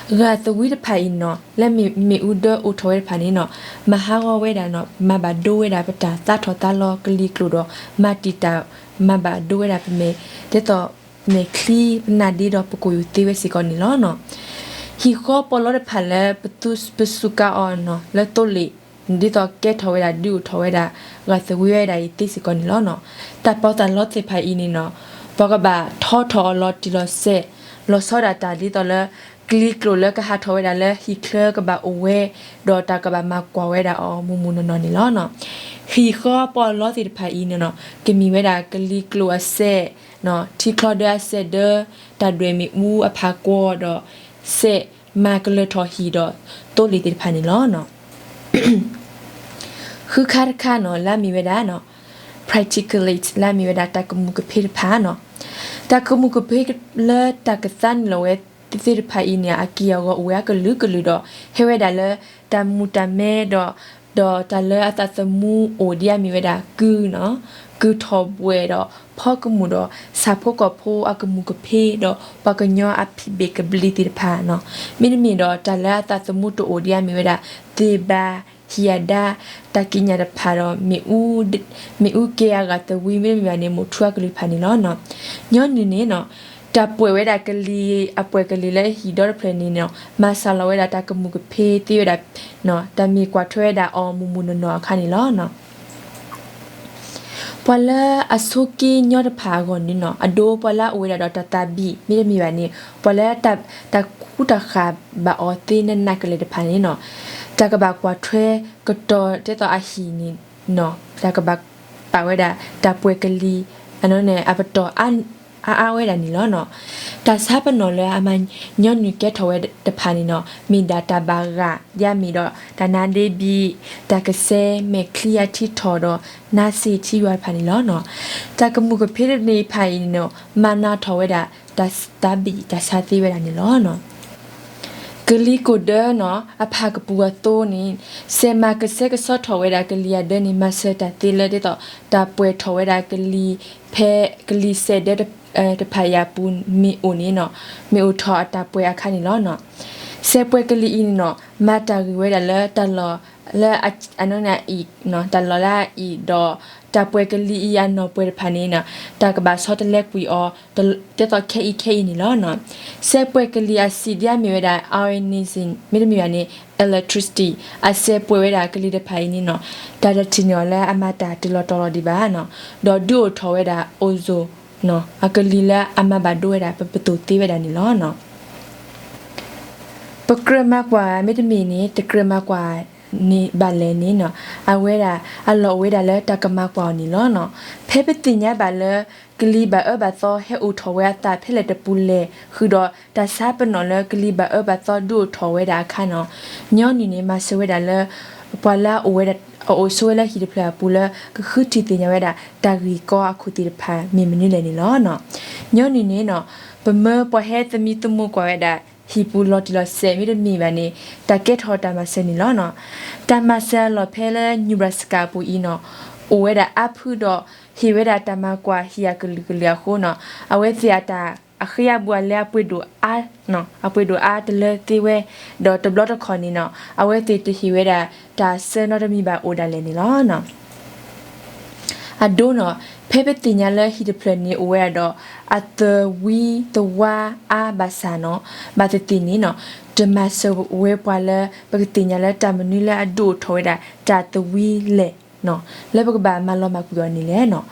ဂာ်သဝံတဖၣ်အံၤနီၤ, လၢမ့ၣ်အူဒၢအိၣ်ထီၣ်ဝဲတဖၣ်န့ၣ်နီၤ, မၤဟးဂီၤဝဲဒၣ်နီၤ, မၤဘၣ်ဒိဝဲဒၣ်ပတၢ်သးထီၣ်သးလီၤကလံၤကျိာ်ဒီး မၤတံာ်တာ် မၤဘၣ်ဒိဝဲဒၣ်ပမဲာ်, ဒ်သိးမဲာ်ချံပနၢ်ဒ့ဒီးပကိာ်ယူၤသ့ဝဲစ့ၢ်ကီးန့ၣ်လီၤ. ဟံၣ်ဃီပီးလီတဖၣ်လၢပသူပစူးကါအီၤနီၤ, လၢသိလ့ၣ် ဒ်သိးကဲထီၣ်ဝဲဒၣ် ဒုးအိၣ်ထီၣ်ဝဲဒၣ် ဂာ်သဝံဝဲဒၣ်အံၤသ့စ့ၢ်ကီးန့ၣ်လီၤ. တၢ်ပီးတၢ်လီသ့ၣ်တဖၣ်အံၤန့ၣ်နီၤ, ပှၤကဘၣ်ထီထီၣ်အီၤလီၤတံၢ်လီၤဆဲး, လီၤဆီဒၣ်တၢ်ဒ်သိးလၢ ကလံၤကျိာ်လၢကဟးထီၣ်ဝဲဒၣ်လၢဟံၣ်ချၢကဘၣ်အိၣ်ဝဲ, ဒီးတၢ်ကဘၣ်မၤကွၢ်ဝဲဒၣ်အီၤမုၢ်မုၢ်နီၢ်နီၢ်န့ၣ်လီၤ. ဟံၣ်ဃီပီးလီသ့ၣ်တဖၣ်အံၤန့ၣ်နီၤ, ကမ့ၢ်ဝဲဒၣ်ကလံၤကျိာ်အစဲး, ထံချီဒၢအစဲးဒၢ, တၢ်ဒွဲၣ်မ့ၣ်အူအဖးကွီၤဒီး စဲးမၤကလၢၤထီၣ်ဟံၣ်ဒီးသိလ့ၣ်သ့ၣ်တဖၣ်န့ၣ်လီၤ. ဃုခါတခါနီၤ လၢအမ့ၢ်ဝဲဒၣ်နီၤ, particulate လၢအမ့ၢ်ဝဲဒၣ်တၢ်ကမူၣ်ကဖ့တဖၣ်နီၤ. တၢ်ကမူၣ်ကဖ့လၢတၢ်ကသါနုာ်လီၤဝဲသ့ၣ်တဖၣ်အံၤန့ၣ် အက့ၢ်အဂီၤအိၣ်ဝဲအကလုာ်ကလုာ်ဒီး ဟဲဝဲဒၣ်လၢတၢ်မူၤတၢ်မဲဒီး ဒီးတၢ်လၢအသးသမူအိၣ်ဒ်အမ့ၢ်ဝဲဒၣ်ကုၢ်နီၤ, ကုၢ်ထီၣ်ဘှဲၣ်ဒီးဖီကမူၣ်ဒီး ဆၣ်ဖိကီၢ်ဖိအကမူၣ်ကဖ့ဒီး ပှၤကညီအဖံးဘ့ၣ်ကဘျံးသ့ၣ်တဖၣ်နီၤ. မ့တမ့ၢ်ဒီးတၢ်လၢအသးသမူတအိၣ်ဒ်အမ့ၢ်ဝဲဒၣ် သ့ၣ်ဘၣ်, ဟံၣ်အဒါ, တၢ်ကံးညာ်တဖၣ်ဒီး မ့ၣ်အူကဲအဂာ်သဝံ မ့တမ့ၢ်ဘၣ်န့ၣ် မိၢ်ထူအကလုာ်တဖၣ်န့ၣ်လီၤ. ညီနုၢ်န့ၣ်နီၤ, တၢ်ပှဲၤဝဲဒၣ်ကလံၤ အပှဲၤကလံၤလၢဟံၣ်ဒီတဖျၢၣ်န့ၣ်နီၤ မၤစှၤလီၤဝဲဒၣ်တၢ်ကမူၣ်ကဖ့သ့ဝဲဒၣ် တၢ်မ့ၢ်ကွၢ်ထွဲဝဲဒၣ်အီၤမုၢ်မုၢ်နီၢ်နီၢ်အခါန့ၣ်လီၤ. ပှၤလၢအဆိးက့ညီတဖၣ်အဂီၢ်န့ၣ်နီၤ, အဒိပှၤလၢအအိၣ်ဝဲဒၣ်ဒီးတၢ်သးဘံၣ် မ့တမ့ၢ်ဘၣ်န့ၣ် ပှၤလၢတၢ်ဃူတၢ်ဃာ်ဘၣ်အီၤသ့နးနးကလဲာ်တဖၣ်န့ၣ်နီၤ, တၢ်ကဘၣ်ကွၢ်ထွဲကတီၤဒ်သိးအဟံၣ်န့ၣ်နီၤ, တၢ်ကဘၣ်ပာ်ဝဲဒၣ်တၢ်ပှဲၤကလံၤ အန့ၣ်န့ၣ် အပတီၢ် အါအါဝဲဒၣ်န့ၣ်လီၤနီၤ. တၢ်ဆါပနီၣ်လၢအမၤညီနုၢ်ကဲထီၣ်ဝဲတဖၣ်န့ၣ်နီၤ, မ့ၢ်ဒၣ်တၢ်ဘၣ်ဂာ် ဒ်အမ့ၢ်ဒီး တၢ်နါဒ့ဘံၣ်, တၢ်ကစဲ, မဲာ်ချံအထံထီၣ်ဒီး နါစ့ထံယွၤတဖၣ်န့ၣ်လီၤနီၤ. တၢ်ကမူၣ်ကဖ့တဖၣ်အံၤန့ၣ်နီၤ, မၤနးထီၣ်ဝဲဒၣ် တၢ်သးဘံၣ်တၢ်ဆါသ့ဝဲဒၣ်န့ၣ်လီၤနီၤ. ကလံၤကိၢ်ဒၢနီၤ, အဖၣ်ကပူၤအသိန့ၣ် စဲးမၤကစဲကစီထီၣ်ဝဲဒၣ်ကလံၤအဒၢန့ၣ် မၤစၢၤတၢ်သ့လၢဒ်သိး တၢ်ပှဲၤထီၣ်ဝဲဒၣ်ကလံၤ ဖဲကလံၤစဲးဒၢ တဖၣ်အံၤအပူၤမ့ၢ်အိၣ်န့ၣ်နီၤ, မ့ၢ်အိၣ်ထီၣ်အတၢ်ပှဲၤအခါန့ၣ်လီၤနီၤ. စဲးပှဲၤကလံၤအံၤန့ၣ်နီၤ, မၤတၢ်ဂ့ၢ်ဝဲဒၣ်လၢတၢ်လီၢ် လၢအနီၢ်န့ၣ်အံၤ, တၢ်လီၢ်လၢအအံၤဒီး တၢ်ပှဲၤကလံၤအံၤအနီၢ်ပှဲၤတဖၣ်န့ၣ် တၢ်ကဘၣ်ဆီတလဲကွံာ်အီၤ ဒ်သိးခဲအံၤခဲအံၤန့ၣ်လီၤ. စဲပှဲၤကလံၤအဆံးဒ်အမ့ၢ်ဝဲဒၣ် ionism မ့တမ့ၢ်ဘၣ်န့ၣ် electricity အစဲပှဲၤဝဲဒၣ်ကလံၤတဖၣ်အံၤန့ၣ်နီၤ, တၢ်တထံၣ်န့ၢ်အီၤလၢအမၤတၢ်တလီၤတီၤလီၤဒံးဘၣ်နီၤ, ဒီးဒုးအိၣ်ထီၣ်ဝဲဒၣ် ozone အကလံၤလၢအမၤဘၣ်ဒိဝဲဒၣ်ပပသိၣ်သ့ဝဲဒၣ်န့ၣ်လီၤ. ပကြၢးမၤကွၢ်မ့တမ့ၢ်န့ၣ် တကြၢးမၤကွၢ်န့ၣ်ဘၣ်လဲၣ်န့ၣ်နီၤ, အဝဲဒၣ်အလီၢ်အိၣ်ဝဲဒၣ်လၢတၢ်ကမၤကွၢ်အီၤန့ၣ်လီၤ. ဖဲပသ့ၣ်ညါဘၣ်လၢ ကလံၤဘၣ်အၢဘၣ်သီဟဲအိၣ်ထီၣ်ဝဲအသးဖဲလဲၣ်တပူၤလဲၣ် ဃုာ်ဒီးတၢ်ဆါပနီၣ်လၢကလံၤဘၣ်အၢဘၣ်သီဒုးအိၣ်ထီၣ်ဝဲဒၣ်အခါနီၤ, ညီနုၢ်န့ၣ်မၤစၢၤဝဲဒၣ်လၢ ပှၤလၢအအိၣ်ဝဲဒၣ် အအိၣ်ဆိးဝဲလၢဟံၣ်တဖျၢၣ်အပူၤလၢ ကဃုထံၣ်သ့ၣ်ညါဝဲဒၣ် တၢ်ဂ့ၢ်ကီအခိၣ်သ့ၣ်တဖၣ် မ့ၢ်မနုၤလဲၣ်န့ၣ်လီၤ. ညီနုၢ်န့ၣ်နီၤ, ပမၢပှၤဟဲသမံသမိးကွၢ်ဝဲဒၣ် ဟံၣ်ပူၤလီၤတံၢ်လီၤဆဲးမ့တမ့ၢ်ဘၣ်န့ၣ် တၢ်ကဲထီၣ်တၢ်မၤစၢၤန့ၣ်လီၤ. တၢ်မၤစၢၤအလီၢ်ဖဲလၢ Nebraska အပူၤအံၤနီၤ, အိၣ်ဝဲဒၣ်အါဖုဒီး ဟ့ၣ်ဝဲဒၣ်တၢ်မၤကွၢ်ဟံၣ်အကလုာ်ကလုာ်အဃိနီၤ, အဝဲသ့ၣ်အတၢ် အဃ့အပူၤအလဲအပှ့ၤဒိၣ်အါ, အပှ့ၤဒိၣ်အါတလၢသ့ဝဲ, ဒီးတဘျီတခီၣ်န့ၣ်နီၤ, အဝဲသ့ၣ်တဟ့ၣ်ဝဲဒၣ် တၢ်ဆၢနီတမံၤဘၣ်အိၣ်ဒၣ်လဲာ်န့ၣ်လီၤ. အဒိနီၤ, ဖဲပသ့ၣ်ညါလၢဟံၣ်တဖျၢၣ်န့ၣ်အိၣ်ဝဲဒၣ်ဒီး အသဝံသဝါအါဘၣ်ဆၣ်နီၤ, ဘၣ်သ့ၣ်သ့ၣ်န့ၣ်နီၤ, တမၤစၢၤဝဲပှၤလၢ ပကသ့ၣ်ညါလၢတၢ်မနုၤလၢအဒုးအိၣ်ထီၣ်ဝဲဒၣ် တၢ်သဝံလဲၣ် လၢပကဘၣ်မၤလီၤမၢ်ကွံာ်အီၤန့ၣ်လဲၣ်နီၤ.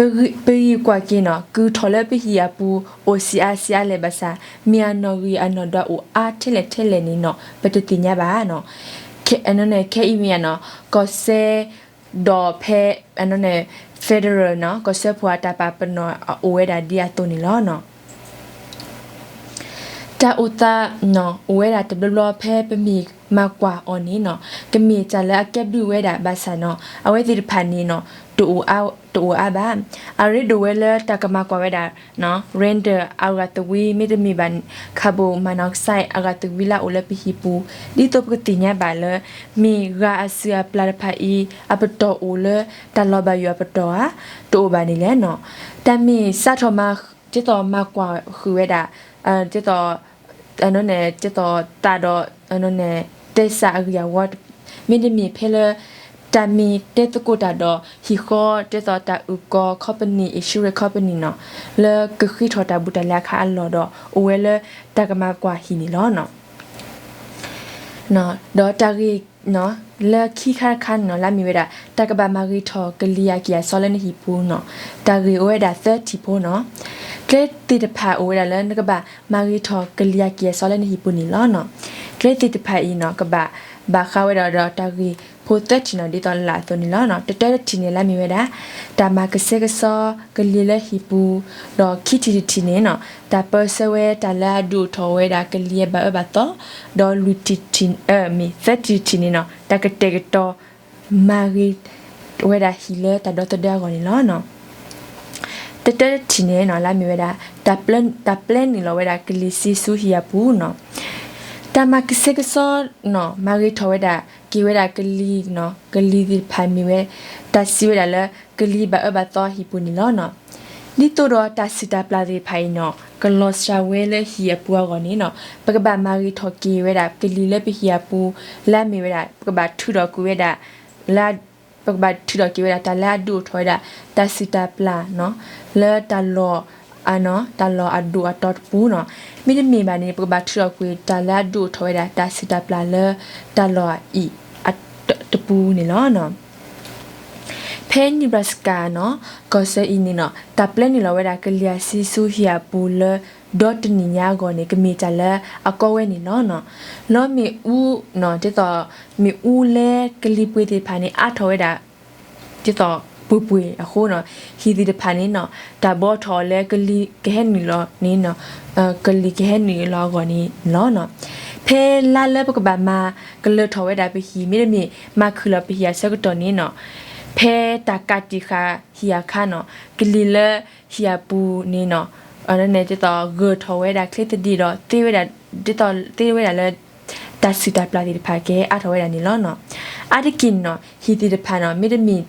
ပဂံၢ်ကွၢ်က့ၤနီၤ, ကုၢ်ထီၣ်လၢပဟံၣ်အပူၤ အိၣ်ဆံးအါဆံးအါလဲၣ်ဘၣ်ဆၣ်, မ့ၢ်အနီၣ်ဂံၢ်အနီၣ်ဒွးအိၣ်အါထဲလဲၣ်ထဲလဲၣ်န့ၣ်နီၤ, ပတသ့ၣ်ညါဘၣ်နီၤ. ခဲအံၤမ့ၢ်နီၤ, ကီၢ်စဲၣ် ဒီးဖဲ federal နီၤ, ကီၢ်စဲၣ်ဖိအတၢ်ပာ်ပနီၣ်အအိၣ်ဝဲဒၣ်ဒ်အသိးန့ၣ်လီၤ. တၢ်အိၣ်သးနီၤ, အိၣ်ဝဲဒၣ်တဘျီဘျီဖဲပမ့ၢ်မၤကွၢ်အီၤန့ၣ်နီၤ, ကမ့ၢ်တၢ်လၢအကဲဘျုးဝဲဒၣ်ဘၣ်ဆၣ်နီၤ, အဝဲသ့ၣ်တဖၣ်န့ၣ်နီၤ, တအိၣ်အါ, တအိၣ်အါဘၣ်. အရ့ဒိၣ်ဝဲလၢတၢ်ကမၤကွၢ်ဝဲဒၣ် randall အဂၤသဝံ မ့တမ့ၢ်ဘၣ် carbon monoxide အဂၤသဝံလၢအအိၣ်လၢပဟံၣ်ပူၤ, ဒ်သိးပကသ့ၣ်ညါဘၣ်လၢ မ့ၢ်ဂၤအစုၣ်အပျၢ်တဖၣ်အံၤ အပတီၢ်အိၣ်လၢတၢ်လီၤဘၣ်ယိၣ်အပတီၢ်ဧါ, တအိၣ်ဘၣ်န့ၣ်လဲၣ်နီၤ. တၢ်မ့ၢ်စးထီၣ်မၤ ဒ်သိးမၤကွၢ်ဃုာ်ဝဲဒၣ် ဒ်သိး ဒ်သိးသးဒီး သဲစးအဂံၢ်အဝီ မ့တမ့ၢ်ဖဲလၢ တၢ်မ့ၢ်တဲသကိးတၢ်ဒီး ဟံၣ်ဃီ ဒ်သိးတၢ်အုၣ်ကီၤ company, insurance company နီၤ, လၢကဃ့ထီၣ်တၢ်ဘူးတၢ်လဲအခါအလီၢ်ဒီး အိၣ်ဝဲလၢတၢ်ကမၤကွၢ်ဟံၣ်န့ၣ်လီၤ. ဒီးတၢ်ဂ့ၢ် လၢခံခါတခါန့ၣ်နီၤ လၢအမ့ၢ်ဝဲဒၣ် တၢ်ကဘၣ်မၤဂ့ၤထီၣ်ကလံၤအကံၢ်အစီလၢနဟံၣ်ပူၤနီၤ, တၢ်ဂ့ၢ်အိၣ်ဝဲဒၣ်သၢထံၣ်ဖိနီၤ. ကျဲသ့ၣ်တဖၣ်အိၣ်ဝဲဒၣ်လၢနကဘၣ်မၤဂ့ၤထီၣ်ကလံၤအကံၢ်အစီလၢနဟံၣ်ပူၤန့ၣ်လီၤ. ကျဲသ့ၣ်တဖၣ်အံၤနီၤ ကဘၣ်ဘၣ်ဃးဝဲဒၣ်ဒီးတၢ်ဂ့ၢ်ဖိသၢထံၣ်နီၤ ဒ်သိးလၢအသိးန့ၣ်လီၤ. တတၢတထံၣ်န့ၣ် လၢအမ့ၢ်ဝဲဒၣ် တၢ်မၤကဆှဲကဆှီကလံၤလၢဟံၣ်ပူၤ, ဒီးခံထံၣ်တထံၣ်န့ၣ်နီၤ တၢ်ပၢဆှၢဝဲတၢ်လၢအဒုးအိၣ်ထီၣ်ဝဲဒၣ်ကလံၤအဘၣ်အၢဘၣ်သီ, ဒီးလွံၢ်ထံၣ်တထံၣ်, မ့ၢ်သၢထံၣ်တထံၣ်န့ၣ်နီၤ တၢ်ကတဲာ်ကတီၤ မၤဂ့ၤဝဲဒၣ်ဟံၣ်လၢတၢ်ဒီသဒၢအဂီၢ်န့ၣ်လီၤ. တတၢတထံၣ်န့ၣ်နီၤ လၢအမ့ၢ်ဝဲဒၣ် တၢ်ပျဲနုာ်လီၤဝဲဒၣ်ကလံၤဆံးဆူဟံၣ်အပူၤနီၤ. တၢ်မၤကဆှဲကဆှီနီၤ မၤဂ့ၤထီၣ်ဝဲဒၣ်က့ၤဝဲဒၣ်ကလံၤနီၤ, ကလံၤသ့ၣ်တဖၣ်မ့ၢ်ဝဲ တၢ်စံးဝဲဒၣ်လၢ ကလံၤဘၣ်အၢဘၣ်သီဟံၣ်ပူၤန့ၣ်လီၤ. ဒ်သိးဒီးတၢ်စုၣ်တၢ်ပျၢ်သ့ၣ်တဖၣ်အံၤနီၤ ကလီၤစှၤဝဲလၢဟံၣ်အပူၤအဂီၢ်န့ၣ်နီၤ ပကဘၣ်မၤဂ့ၤထီၣ်က့ၤဝဲဒၣ်ကလံၤလၢပဟံၣ်အပူၤ လၢအမ့ၢ်ဝဲဒၣ် ပကဘၣ်ထုးထီၣ်ကွံာ်ဝဲဒၣ် လၢ ပကဘၣ်ထုးထီၣ်က့ၤဝဲဒၣ် တၢ်လၢအဒုးအိၣ်ထီၣ်ဝဲဒၣ် တၢ်စုၣ်တၢ်ပျၢ်နီၤ လၢတၢ်လီၢ် တၢ်လီၢ်အဒိၣ်အတီၤတပူၤနီၤ. မ့တမ့ၢ်ဘၣ်န့ၣ် ပကဘၣ်ထုးထီၣ်ကွံာ်တၢ်လၢအဒုးအိၣ်ထီၣ်ဝဲဒၣ် တၢ်စုၣ်တၢ်ပျၢ်လၢ တၢ်လီၢ်အအံၣ်တပူၤန့ၣ်လီၤ. ဖဲ Nebraska နီၤ ကီၢ်စၢအံၤန့ၣ်နီၤ တၢ်ပျဲနုာ်လီၤဝဲဒၣ်ကလံၤအဆံးဆူဟံၣ်အပူၤလၢ ဒီတနံၣ်ညါအဂီၢ်န့ၣ် ကမ့ၢ်တၢ်လၢအကီဝဲန့ၣ်လီၤ. လီမ့ၣ်အူ ဒ်သိး မ့ၣ်အူလၢကလံၤပှ့ၤသ့ၣ်တဖၣ်န့ၣ် အါထီၣ်ဝဲဒၣ် ဒ်သိးပှ့ၤပှ့ၤအဃိနီၤ ဟံၣ်သ့ၣ်တဖၣ်န့ၣ်နီၤ တၢ်ဘှီထီၣ်အီၤလၢကလံၤကဟဲနုာ်လီၤန့ၣ် ကလံၤကဟဲနုာ်လီၤအဂီၢ်န့ၣ်လီၤ. ဖဲလါလၢပကဘၣ်မၤကလၢထီၣ်ဝဲဒၣ်ပဟံၣ် မ့တမ့ၢ်မၤခုၣ်လီၤပဟံၣ်အဆၢကတီၢ်န့ၣ်နီၤ ဖဲတၢ်ကးတံာ်ဃာ်ဟံၣ်အခါနီၤ ကလံၤလၢဟံၣ်အပူၤန့ၣ်နီၤ ဒ်သိးဂၢၢ်ထီၣ်ဝဲဒၣ်ချ့သဒံးဒီးသ့ဝဲဒၣ် ဒ်သိးသ့ဝဲဒၣ်လၢ တၢ်စုၣ်တၢ်ပျၢ်သ့ၣ်တဖၣ်ကဟဲအါထီၣ်ဝဲဒၣ်န့ၣ်လီၤ. အါတက့ၢ်န့ၣ်နီၤ ဟံၣ်သ့ၣ်တဖၣ်နီၤ မ့တမ့ၢ်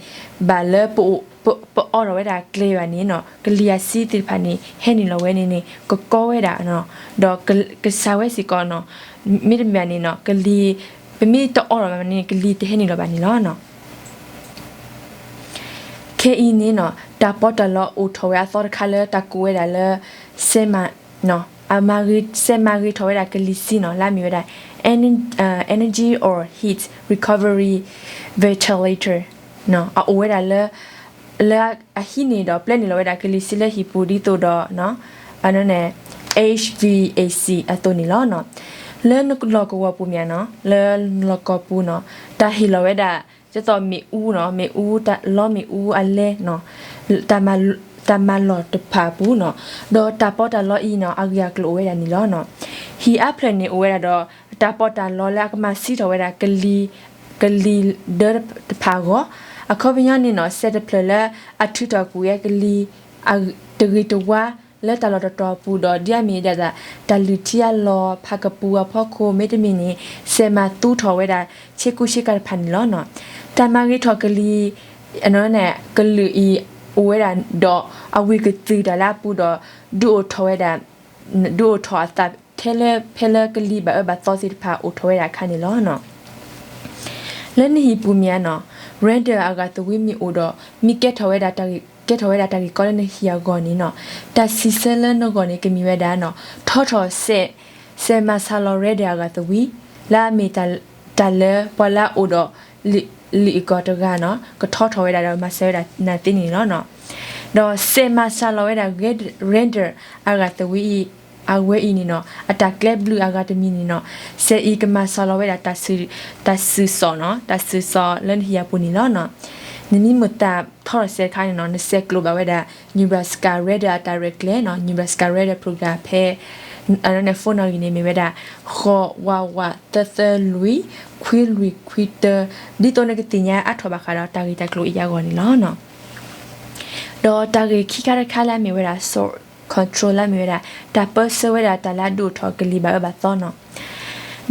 ဘၣ်လၢ ပအီထီၣ်ဝဲဒၣ်ကျဲဘၣ်န့ၣ်နီၤ ကလံၤအဆံးသ့ၣ်တဖၣ်န့ၣ် ဟဲနုာ်လီၤဝဲန့ၣ်န့ၣ် ကကီဝဲဒၣ် ဒီးကစၢ်ဝဲစ့ၢ်ကီးနီၤ မ့တမ့ၢ်ဘၣ်န့ၣ်နီၤ ကလံၤ ပမ့ၢ်တအီၣ်လီၤဘၣ်န့ၣ် ကလံၤတဟဲနုာ်လီၤဘၣ်န့ၣ်လီၤ. ခဲအံၤန့ၣ်နီၤ တၢ်ပီးတၢ်လီအိၣ်ထီၣ်ဝဲအသီတခါလၢတၢ်ကိးဝဲဒၣ်လၢ စဲးမၤ စဲးမၤဂ့ၤထီၣ်ဝဲဒၣ်ကလံၤဆှံနီၤ လၢအမ့ၢ်ဝဲဒၣ် energy or heat recovery ventilator အအိၣ်ဝဲဒၣ်လၢ လၢအဟံးန့ၢ်ဒီးပျဲနုာ်လီၤဝဲဒၣ်ကလံၤဆှံလၢဟံၣ်ပူၤဒ်သိးဒီး HVAC အသိးန့ၣ်လီၤ. လၢနလီၢ်ကဝီၤပူၤမ့ၢ်ဧါနီၤ လၢနလီၢ်ကီၢ်ပူၤနီၤ တၢ်ဟ့ၣ်လီၤဝဲဒၣ် ဒ်သိးမ့ၣ်အူနီၤ မ့ၣ်အူ လီမ့ၣ်အူအလဲနီၤ တၢ်မၤလီၢ်တဖၣ်အပူၤနီၤ ဒီးတၢ်ပီးတၢ်လီအံၤနီၤ အဂ့ၢ်အကျိၤအိၣ်ဝဲဒၣ်န့ၣ်လီၤ. ဟံၣ်အါဖျၢၣ်န့ၣ်အိၣ်ဝဲဒၣ်ဒီး တၢ်ပီးတၢ်လီလၢအကမၤဆှံထီၣ်ဝဲဒၣ် ကလံၤဒၢတဖၣ်အဂီၢ် အခီပညီန့ၣ်နီၤ စဲးတဖျၢၣ်လၢအထုးထီၣ်ကွံာ်ဝဲကလံၤ တဂ့ၤတဝါ လၢတၢ်လီၢ်တတီၤအပူၤဒီး ဒ်အမ့ၢ်ဒၣ် တၢ်လုၢ်ထံအလီၢ် ဖးကပူၤအဖီခိၣ် မ့တမ့ၢ်န့ၣ် စဲးမၤသူထီၣ်ဝဲဒၣ် ဆ့ကူဆ့ကၤတဖၣ်န့ၣ်လီၤ. တၢ်မၤဂ့ၤထီၣ်ကလံၤ ကလုာ်အံၤအိၣ်ဝဲဒၣ်ဒီး အဝံၢ်ကသုၢ်တၢ်လၢအပူၤဒီး ဒုးအိၣ်ထီၣ်ဝဲဒၣ် ဒုးအိၣ်ထီၣ်အသးထဲလၢ ဖဲလၢကလံၤဘၣ်အၢဘၣ်သီသ့ၣ်တဖၣ်အိၣ်ထီၣ်ဝဲဒၣ်အခါန့ၣ်လီၤ. လၢနဟံၣ်ပူၤမ့ၢ်ဧါနီၤ radar အဂၤသဝံမ့ၢ်အိၣ်ဒီး မ့ၢ်ကဲထီၣ်ဝဲဒၣ်တၢ်ဂ့ၢ် ကဲထီၣ်ဝဲဒၣ်တၢ်ဂ့ၢ်ကီလၢနဟံၣ်အဂီၢ်န့ၣ်နီၤ တၢ်စံးဆၢလၢနဂီၢ်န့ၣ် ကမ့ၢ်ဝဲဒၣ်နီၤ ထီထီၣ်စဲး စဲးမၤဆါလီၤ radar အဂၤသဝံ လၢအမ့ၢ်တၢ်လၢပှၤလၢအအိၣ်ဒီး လံာ်အကီၢ်တဂၤနီၤ ကထီထီၣ်ဝဲဒၣ်ဒီးမၤစၢၤဝဲဒၣ်နၤသ့န့ၣ်လီၤ. ဒီးစဲးမၤဆါလီၤဝဲဒၣ် radar အဂၤသဝံအံၤ အဝဲအံၤန့ၣ်နီၤ အတၢ်ကျဲဘျုးအဂၤတမံၤန့ၣ်နီၤ စဲးအံၤကမၤစၢၤလီၤဝဲဒၣ် တၢ်စုၣ်စီၣ်နီၤ တၢ်စုၣ်စီၣ်လၢနဟံၣ်အပူၤန့ၣ်လီၤ. နမ့ၢ်မိၣ်သးထီထီၣ်စဲးတခါန့ၣ်နီၤ နစဲးကျိးဘၣ်ဝဲဒၣ် Nebraska Radar အတၢ်ရဲၣ်ကျဲၤနီၤ Nebraska Radar Program ဖဲ အန့ၣ် phone နီၣ်ဂံၢ်န့ၣ်မ့ၢ်ဝဲဒၣ် ဃိးဝးဝးသၢသၢလွံၢ် ခွံလွံၢ်ခွံတၢ ဒ်သိးနကသ့ၣ်ညါအါထီၣ်ဘၣ်ဃးဒီးတၢ်ဂ့ၢ်တၢ်ကျိၤအံၤအဂီၢ်န့ၣ်လီၤ. ဒီးတၢ်ဂ့ၢ်ခံခါတခါလၢအမ့ၢ်ဝဲဒၣ် control လၢအမ့ၢ်ဝဲဒၣ် တၢ်ပၢဆှၢဝဲဒၣ်တၢ်လၢအဒုးအိၣ်ထီၣ်ကလံၤဘၣ်အၢ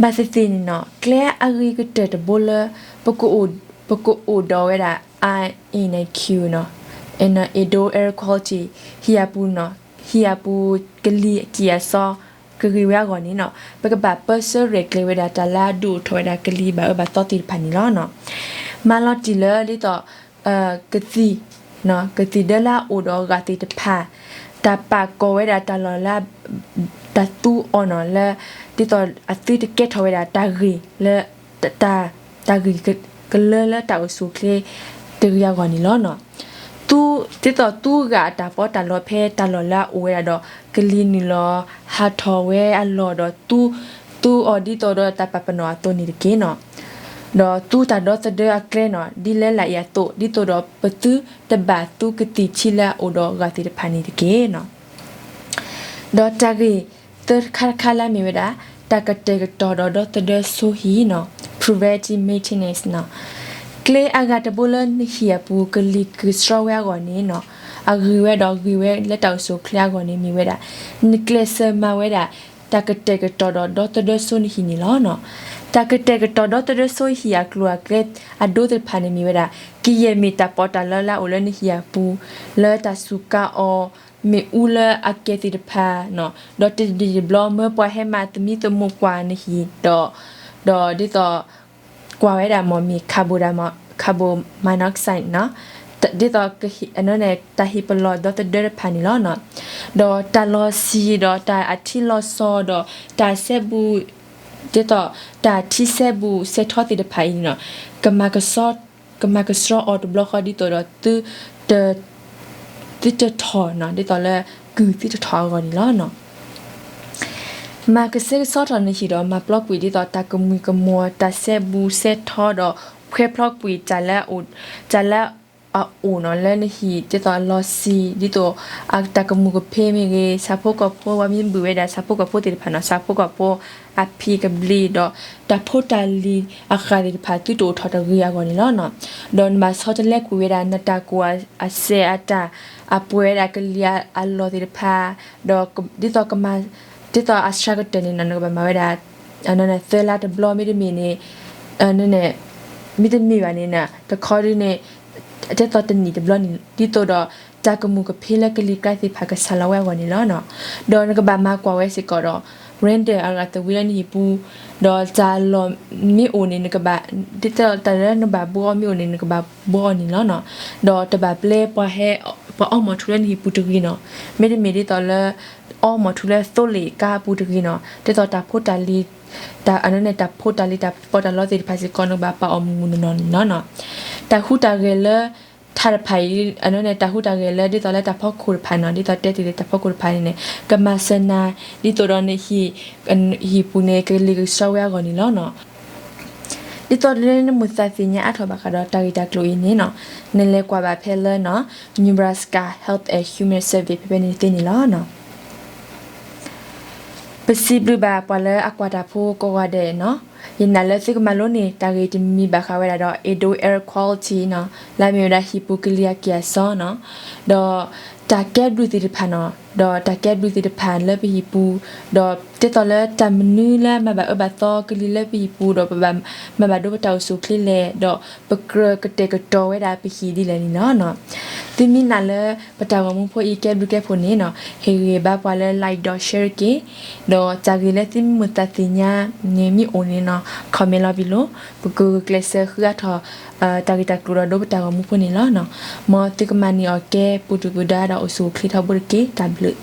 ဘၣ်သီနီၤ ဘၣ်သ့ၣ်သ့ၣ်န့ၣ်နီၤ ကျဲအဂ့ၤကတၢၢ်တဘိလၢ ပကအိၣ် ပကအိၣ်ဒီးဝဲဒၣ် I N I Q နီၤ Indoor Air Quality ဟံၣ်အပူၤနီၤ ဟံၣ်အပူၤကလံၤအကံၢ်အစီ ကဂ့ၤဝဲအဂီၢ်န့ၣ်နီၤ ပကဘၣ်ပၢဆှၢရဲၣ်ကျဲၤဝဲဒၣ် တၢ်လၢအဒုးအိၣ်ထီၣ်ဝဲဒၣ်ကလံၤဘၣ်အၢဘၣ်သီသ့ၣ်တဖၣ်န့ၣ်လီၤ. မၤလီၤတံၢ်လၢဒ်သိး ကသံၣ် ကသံၣ်ဒၢလၢအအိၣ်ဒီးအဂၤသ့ၣ်တဖၣ် တၢ်ပာ်ကီၤဝဲဒၣ်တၢ်လီၢ်လၢ တၢ်သူအီၤနီၤလၢ ဒ်သိးအသုတကဲထီၣ်ဝဲဒၣ်တၢ်ဂ့ၢ်လၢ တၢ် တၢ်ဂ့ၢ်ကလၢလၢတၢ်အိၣ်ဆူၣ်အိၣ်ချ့တဂ့ၤအဂီၢ်န့ၣ်လီၤ. ဒ်သိးသူဂၤအတၢ်ပီးတၢ်လီဖဲတၢ်လီၢ်လၢအအိၣ်ဝဲဒၣ်ဒီး ကလံၤနုာ်လီၤဟးထီၣ်ဝဲအလီၢ်ဒီး သူအီၤဒ်သိးဒီးတၢ်ပာ်ပနီၣ်အသိးန့ၣ်တက့ၢ်နီၤ. ဒီးသူတၢ်ဒီသဒၢအကျဲနီၤ ဒ်လၢလာ်အံၤအသိး ဒ်သိးဒီးပသုတဘၣ်သူကသံၣ်ထံလၢအအိၣ်ဒီးအဂၤသ့ၣ်တဖၣ်န့ၣ်တက့ၢ်နီၤ. ဒီးတၢ်ဂ့ၢ်သၢခါတခါလၢအမ့ၢ်ဝဲဒၣ် တၢ်ကတဲာ်ကတီၤဒီးဒီသဒၢဆိဟံၣ်နီၤ preventive maintenance နီၤ ကျဲအဂၤတဘိလၢနဟံၣ်အပူၤကလံၤကဆှီဝဲအဂီၢ်န့ၣ်နီၤ အဂ့ၤဝဲဒီးဂ့ၤဝဲလၢတၢ်အိၣ်ဆူၣ်အိၣ်ချ့အဂီၢ်န့ၣ်မ့ၢ်ဝဲဒၣ် နကျဲးစၢးမၤဝဲဒၣ် တၢ်ကတဲာ်ကတီၤဒီးဒီသဒၢဆိနဟံၣ်န့ၣ်လီၤ. တၢ်ကတဲာ်ကတီၤဒီသဒၢဆိဟံၣ်အကျိၤအကျဲအဒိသ့ၣ်တဖၣ်န့ၣ်မ့ၢ်ဝဲဒၣ် ကယဲၢ်မ့ၢ်တၢ်ပီးတၢ်လီလၢအအိၣ်လၢနဟံၣ်အပူၤ လၢတၢ်စူးကါအီၤ မ့ၣ်အူလၢအကဲသ့ၣ်တဖၣ်နီၤ ဒီးတနံၤတဘျီမၢပှၤဟဲမၤသမံသမိးကွၢ်နဟံၣ်ဒီး ဒီးဒ်သိး ကွၢ်ဝဲဒၣ်မ့ၢ်မ့ၢ် carbon ဒၣ်မ့ၢ် carbon monoxide နီၤ ဒ်သိး တၢ်ဟ့ၣ်ပလီၢ်ဒီသဒၢတဖၣ်န့ၣ်လီၤ. ဒီးတၢ်လီၤဆံးဒီးတၢ်အထံလီၤဆီဒီးတၢ်စဲဘူး ဒ်သိး တၢ်ထံစဲဘူးစဲထီသ့ၣ်တဖၣ်အံၤန့ၣ်နီၤ ကမၤကဆှီ ကမၤကဆှီအီၤတဘျီဃီဒ်သိးဒီး သုတထီၣ်နီၤ ဒ်သိးလၢကုၢ်သုတထီၣ်အဂီၢ်န့ၣ်လီၤ. မၤကဆှဲကဆှီထီၣ်နဟံၣ်ဒီး မၤပျီကွံာ်ဒ်သိးတၢ်ကမှံၤကမှီၤ တၢ်စဲဘူးစဲထီဒီး ခွဲးပျီကွံာ်တၢ်လၢအအိၣ် တၢ်လၢအအိၣ်နီၤလၢနဟံၣ် ဒ်သိးအလီၤဆံး ဒ်သိး တၢ်ကမူၣ်ကဖ့မ့ၢ်ဂ့ၤ ဆၣ်ဖိကီၢ်ဖိ ပှၤမ့ၢ်ဘုၣ်ဝဲဒၣ်ဆၣ်ဖိကီၢ်ဖိသ့ၣ်တဖၣ်နီၤ ဆၣ်ဖိကီၢ်ဖိ အဖံးကဘျံးဒီး တၢ်ဖိတၢ်လံၤအဃၢ်သ့ၣ်တဖၣ် သုတအိၣ်ထီၣ်တဂ့ၤအဂီၢ်န့ၣ်လီၤ. ဒီးနဘၣ်ဆီတလဲကွံာ်ဝဲဒၣ် နတၢ်ကိၢ်အစဲးအတၢ် အပှဲၤဝဲဒၣ်ကလံၤအလီၢ်သ့ၣ်တဖၣ် ဒီး ဒ်သိးကမၤ ဒ်သိးအစှၤကတၢၢ်န့ၣ်နီၤ နကဘၣ်မၤဝဲဒၣ် သၢလါတဘျီ မ့တမ့ၢ်န့ၣ် မ့တမ့ၢ်ဘၣ်န့ၣ် တခီဒ်န့ၣ် ဒ်သိးတနံၣ်တဘျီန့ၣ် ဒ်သိးဒီး တၢ်ကမူၣ်ကဖ့လၢကလံၤကျါသ့ၣ်တဖၣ်ကဆၣ်လီၤဝဲအဂီၢ်န့ၣ်လီၤ. ဒီးနကဘၣ်မၤကွၢ်ဝဲစ့ၢ်ကီးဒီး render အဂၤသဝံလၢနဟံၣ်ပူၤ, ဒီးတၢ်လီၢ်မ့ၢ်အိၣ်န့ၣ် နကဘၣ်, ဒ်သိးတၢ်လၢနဘၣ်ဘှီအီၤမ့ၢ်အိၣ်န့ၣ် နကဘၣ်ဘှီအီၤန့ၣ်လီၤနီၤ. ဒီးတဘၣ်ပျဲပှၤဟဲ, ပှၤအီမီၤထူလၢနဟံၣ်ပူၤတဂ့ၤနီၤ. မ့တမ့ၢ်ဒ်သိးလၢ အီမီၤထူလၢသိလ့ၣ်ကါအပူၤတဂ့ၤနီၤ. ဒ်သိးတၢ်ဖိတၢ်လံၤ, တၢ်အန့ၣ်န့ၣ် တၢ်ဖိတၢ်လံၤ တၢ်ပီးတၢ်လီသ့ၣ်တဖၣ်စ့ၢ်ကီး နကဘၣ်ပာ်အီၤမုၢ်မုၢ်နီၢ်နီၢ်န့ၣ်လီၤနီၤ. တၢ်ဟူးတၢ်ဂဲၤလၢ ထးတဖၣ်အံၤ, အန့ၣ်န့ၣ် တၢ်ဟူးတၢ်ဂဲၤလၢဒ်သိးလၢတၢ်ဖီခိၣ်တဖၣ်နီၤ, ဒ်သိးတဲတ့ၢ်လၢတၢ်ဖီခိၣ်တဖၣ်န့ၣ်န့ၣ် ကမၤစၢၤနၤ ဒ်သိးဒီးနဟံၣ်, ဟံၣ်ပူၤန့ၣ် ကလ့ၤကဆှီဝဲအဂီၢ်န့ၣ်လီၤနီၤ. ဒ်သိးလၢနမုာ်သးသ့ၣ်ညါအါထီၣ်ဘၣ်ဃးဒီးတၢ်ဂ့ၢ်တၢ်ကျိၤအံၤန့ၣ်နီၤ, နလဲၤကွၢ်ဘၣ်ဖဲလၢနီၤ Nebraska Health and Human Service ဖဲဖဲန့ၣ်သ့န့ၣ်လီၤနီၤ. ပစံးဘျုးဘၣ်ပှၤလၢအကွၢ်တၢ်ဖိကိးဂၤဒဲးနီၤ. ယနာ်လၢသုကမၤလိန့ၢ် တၢ်ဂ့ၢ်တမံၤဘၣ်ဃးဝဲဒၣ်ဒီး indoor air quality နီၤ, လၢအမ့ၢ်ဝဲဒၣ်ဟံၣ်ပူၤကလံၤအက့ၢ်အစီနီၤ, ဒီးတၢ်ကဲဘျုးသ့ၣ်တဖၣ်နီၤ, ဒီးတၢ်ကဲဘျုးသ့ၣ်တဖၣ်လၢပဟံၣ်ပူၤ, ဒီးဒ်သိးလၢတၢ်မနုၤလၢမၤဘၣ်အၢဘၣ်သီကလံၤလၢပဟံၣ်ပူၤ ဒီးပဘၣ်မၤဘၣ်ဒိပတၢ်အိၣ်ဆူၣ်အိၣ်ချ့လဲၣ်, ဒီးပကြၢးကတဲာ်ကတီၤဝဲဒၣ်ပဟံၣ်ဒ်လဲၣ်န့ၣ်လီၤနီၤ. သုမ့ၢ်နာ်လၢပတၢ်ဂီၤမူဖိအံၤကဲဘျုးကဲဖှိၣ်န့ၣ်နီၤ, ဟ့ၣ်ဂံၢ်ဘါပှၤလၢ like ဒီး share တက့ၢ်. ဒီးတၢ်ဂ့ၢ်လၢသုမ့ၢ်မုာ်သးသ့ၣ်ညါန့ၣ်မ့ၢ်အိၣ်န့ၣ်နီၤ comment လီၤပံၤလိၤ, ပကဂုာ်ကျဲးစၢးဃုအါထီၣ် တၢ်ဂ့ၢ်တၢ်ကျိၤဒီးဒိပတၢ်ဂီၤမူဖိန့ၣ်လီၤနီၤ. မ်သုကမၤန့ၢ်အီၤကဲပူၤဒုၣ်ပူၤဒါဒီးအိၣ်ဆူၣ်အိၣ်ချ့ထီဘိတက့ၢ်. တၢ်ဘျုး